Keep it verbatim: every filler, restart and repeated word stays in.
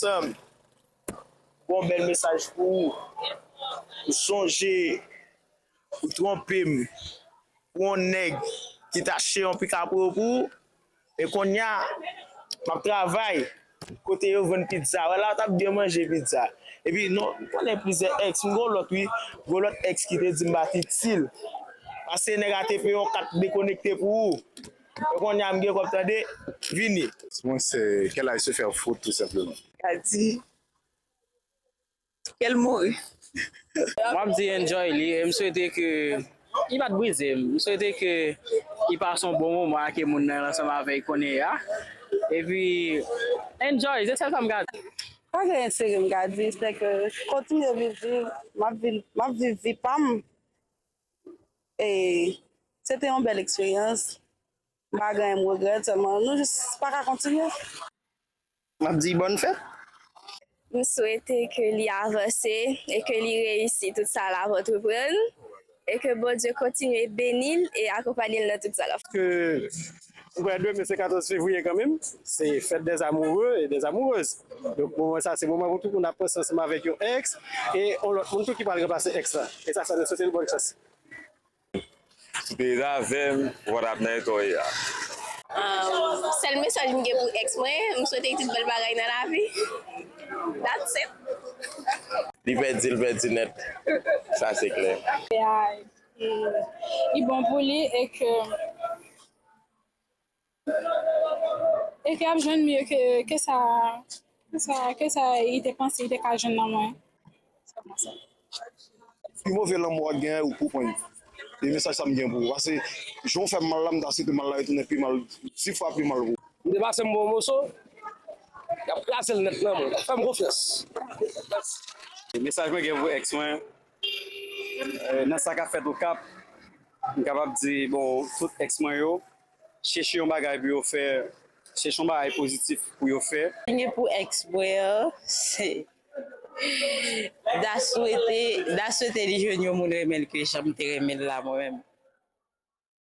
Tanm, gon bèl mesaj pou ou. Ou sonje, ou twonpe m pou yon nèg ki t achte yon pikapwo pou ou. E kounye a, m ap travay kote yo vann pizza. Wè la, w t ap byen manje pizza. Epi, non, m konnen plizyè ex. M gon lòt, wi. Gon lòt ex ki te di m pa t itil. Paske nèg a te peye yon kat dekonekte pou ou. E kounye a, m gen kòb tande, vini. Mwen, c'est quel âge se faire foutre, tout simplement. Gadi. Ke l mouri. M ap di enjoy li, e m swete ke li pa t brize m. M swete ke li pase yon bon moman ak moun nan ansanm avè l kounye a. Epi, enjoy, se sèl sa m ka di. Pa gen anyen serye m ka di, se ke kontinye viv vi, m ap viv, m ap viv vi pa m. E se te yon bèl eksperyans. M pa gen anyen m regrèt, sèlman nou jis pa ka kontinye. M ap di bòn fèt. M swete ke li avanse e ke li reyisi tout sa l ap antreprann e ke Bondye kontinye beni l e akonpanye l nan tout sa l ap fè. Ke m kwè demen se katòz fevriye kanmenm, se fèt des amoureux et des amoureuses. Donk, moman sa, se moman pou tout moun ap panse ansanm avèk yon ex e yon lòt moun tou ki pral ranplase ex la. E sa, sa nou swete l bòn chans. Si w te rete avè m, ou pa t ap nan eta w ye a. Ahn, sèl mesaj m gen pou ex mwen, m swete l tout bèl bagay nan lavi. That's it. Li pèdi, li pèdi nèt. Sa se klè. Li bon pou li e ke e ke ap jwenn mye ke, ke sa, ke sa, ke sa li te panse li te ka jwenn nan mwen. Pi move lanmou w ap gen, ou pou pran li. E mesaj sa m gen pou ou. Paske jan w fè m mal la, m ta swete mal la retounen pi mal, dis fwa pi mal pou ou. M te pase m bon moso, y ap kraze l nèt nan mwen. Fè m konfyans. E mesaj mwen gen pou ex mwen, e, nan sa k ap fèt Okap, m kapab di, bon, tout ex mwen yo, chèche yon bagay pou yo fè, chèche yon bagay pozitif pou yo fè. Gen pou ex mwen an, se, da swete, da swete li jwenn yon moun renmen l ke jan m te renmen l la mwen menm.